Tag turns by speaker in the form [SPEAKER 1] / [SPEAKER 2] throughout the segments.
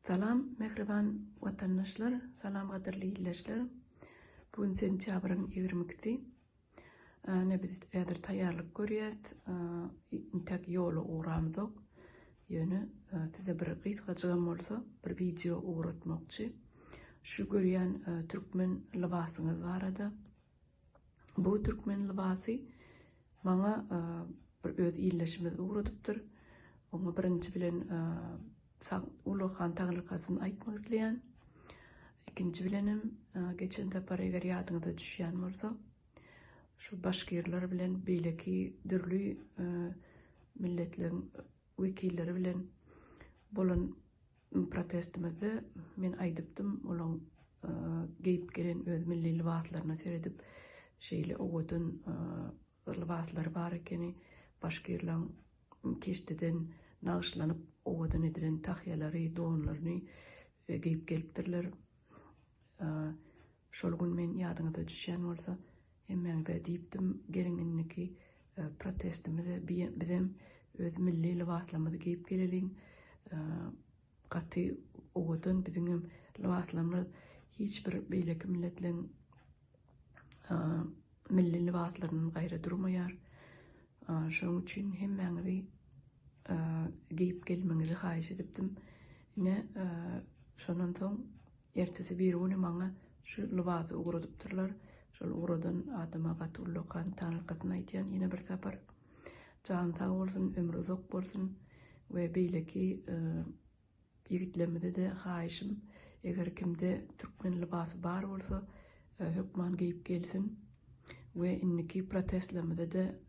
[SPEAKER 1] Salam mähriban watandaşlar, salam gadyrly ildeşler. Bu gün sentýabryň 22-si. Ine biz häzir taýýarlyk görýäs. Intäk ýola ugramyzok. Ýöne size bir gysgajygam bolsa bir wideo ugratmakçy. Şu görýän türkmen lybasyňyz barada. Bu türkmen lybasy maňa bir öz ildeşimiz ugradypdyr. Oňa birinji bilen sag ullakan taňrykasyny aýtmak isleýän. Ikinji bilenem geçen sapar eger ýadyňyza düşýän bolsa, şu başgirler bilen beýleki dürli milletleriň wekilleri bilen bolan protestimizde men aýdypdym, olaň geýip gelen öz milli lybaslaryna seredip, şeýle owadan lybaslary bar ekeni, başgirleň keşdeden nagyşlanyp owadan edilen tahýalary, donlaryny geýip gelipdirler. Şol gün men ýadyňyza düşýän bolsa, hemmäňize diýipdim, geliň indiki protestimize bizem öz milli lybaslarymyzy geýip geleliň. Gaty owadan biziňem lybaslarymyz hiç bir beýleki milletleň milli lybaslaryndan gaýra durmaýar. Şonuň üçin hemmäňizi geýip gelmegiňizi haýyş edipdim. Ine, şondan soň ertesi bir güni maňa şu lybasy ugradypdyrlar. Şol ugradan adama gaty ullakan taňrykasyny aýdýan ýene bir sapar. Jany sag bolsun, ömri uzak bolsun we beýleki Ýigitlerimize-de haýyşym, eger kimde türkmen lybasy bar bolsa, hökman geýip gelsin we indiki protestlerimize-de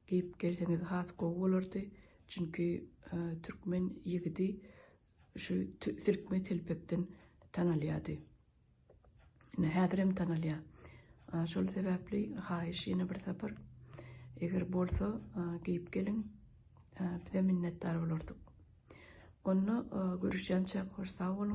[SPEAKER 1] geýip gelseňiz has gowy bolardy. Çünki türkmen ýigidi şu silkme telpekden tanalýardy. Ine häzirem tanalýar. Şol sebäpli haýyş ýene bir sapar eger bolsa geýip geliň. Bize minnetdar bolardyk. Onda görüşýänçäk hoş sag boluň.